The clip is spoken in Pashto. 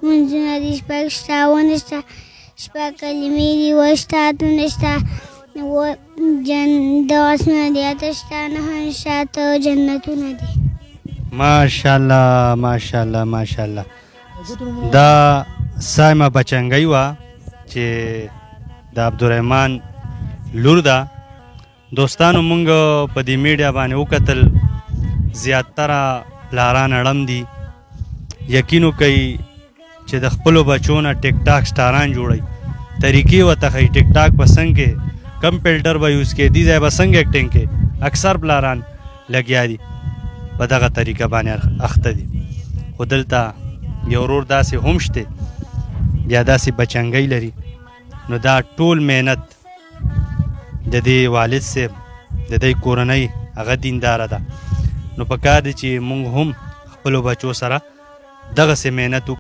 لمونځونه دي، شپږ شته، اووه نشته، شپږ کلمې دي، اووه شته، اته نشته، اووه جن د اسمنه دي، اته شته، نهه نشته، اته جنتونه دي. ماشاءالله ماشاءالله ماشاءالله. دا سایمه بچنګۍ وه چې د عبدالرحمن لور ده. دوستانو، مونږ په دې میډیا باندې وکتل، زیاتره پلاران اړم دي. یقین وکړئ چې د خپلو بچو نه ټیک ټاک سټاران جوړوي، طریقې ورته ښیي، ټیک ټاک به څنګه، کم فلټر به یوز کې، دې ځای به څنګه اکټینګ کې. اکثر پلاران لګیا دي په دغه طریقه باندې اخته دي. خو دلته یو ورور داسې هم شته، بیا داسې بچنګۍ لري. نو دا ټول محنت د دې والد صاحب، د دې کورنۍ هغه دینداره ده. نو په کار دی چې مونږ هم خپلو بچو سره دغسې محنت وکړو.